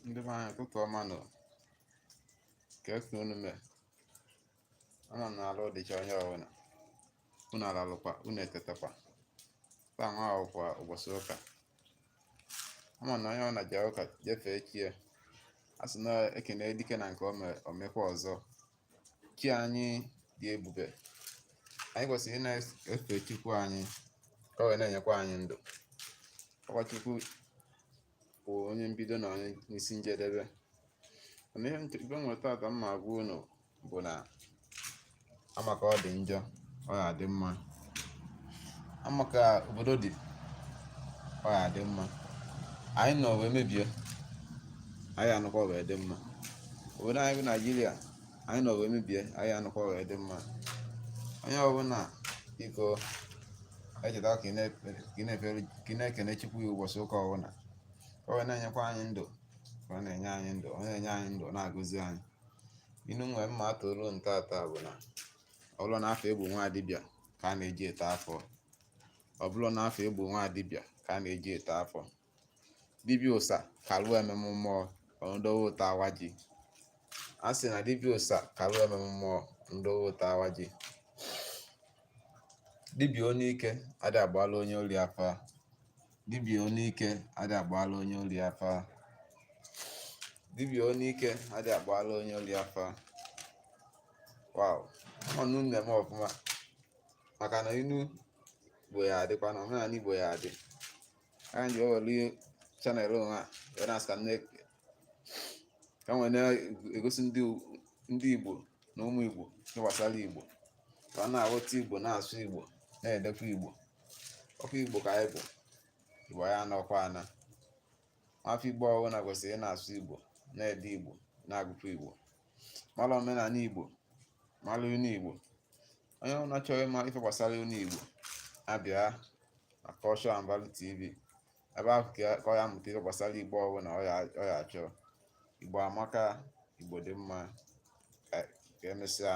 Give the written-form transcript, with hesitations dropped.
Ndị be anyị, ụtụtụ ọma nụ. Ka unu mee? Ama m na alụ dịcha onye ọbụla. Unu alalụkwa, unu etetakwa. Taa nwa akwụkwọ ụbọchị ụka. Ama na onye ọbụla jee ụka jefee chi ya. A sị na ekene dike na nke o mekwa ọzọ. Chi anyị dị ebube. Anyị kwesịrị ị na-efe Chukwu anyị ka ọ wee na-enyekwa anyị ndụ. Ọkwa Chukwu bụ onye mbido na onye isi njedebe. Mana ihe ibe nwere tata mma agwa unu bụ na ama ka ọ dị njọ, ọ ya-adị mma. Ama ka obodo dị, ọ ya-adị mma. Anyị nọ wee mebie, anyị anụkwa wee dị mma. Obodo anyị bụ Naijiria, anyị nọ wee mebie, anyị anụkwa wee dị mma. Onye ọbụla, biko, echeta ka ị na-ekene Chukwu ya ụbọchị ụka ọbụla, ka ọ wee na-enyekwa anyị ndụ, ka ọ na-enye anyị ndụ, ọ na-enye anyị ndụ, na-agọzi anyị. Inu nwee mma atụrụ ntata bụ na ọ bụrụ na afọ egbu nwa dibịa ka a na-eji ete afọ. Ọ bụrụ na afọ egbu nwa dibịa ka a na-eji ete afọ. Dibịa ụsa kalụọ ememe mmụọ, ọnụdowe ụtọ awa ji. A sị na dibịa ụsa kalụọ ememe mmụọ, ọnụdowe ụtọ awa ji. Dibịa onye ike adị agbala onye ori afa. Dibịa onye ike adị agbala onye ori afa. Dibịa onye ike adị agbala onye ori afa. Wow, ọnụ na-eme ọfụma maka na inu Igbo ya adịkwa na omenala Igbo ya adị. Anyị ji ewere channel onwe a wee na-asị ka m wee na-egosi ndị Igbo na ụmụ Igbo ihe gbasara Igbo, ka ọ na-aghọta Igbo, na-asụ Igbo, na-edekwa Igbo. Ọkwa Igbo ka anyị bụ. Igbo ya anọkwa ana. Nwafọ Igbo ọbụla kwesịrị ị na-asụ Igbo, na-ede Igbo, na-agụkwa Igbo, mara omenala Igbo, mara inu Igbo. Onye ọbụla chọrọ ịma ife gbasara inu Igbo abịa na Culture and Value TV. Ebe ahụ ka ọ ya amụta ife gbasara Igbo ọbụla ọ ya achọ. Igbo amaka, Igbo dị mma. Ka emesịa.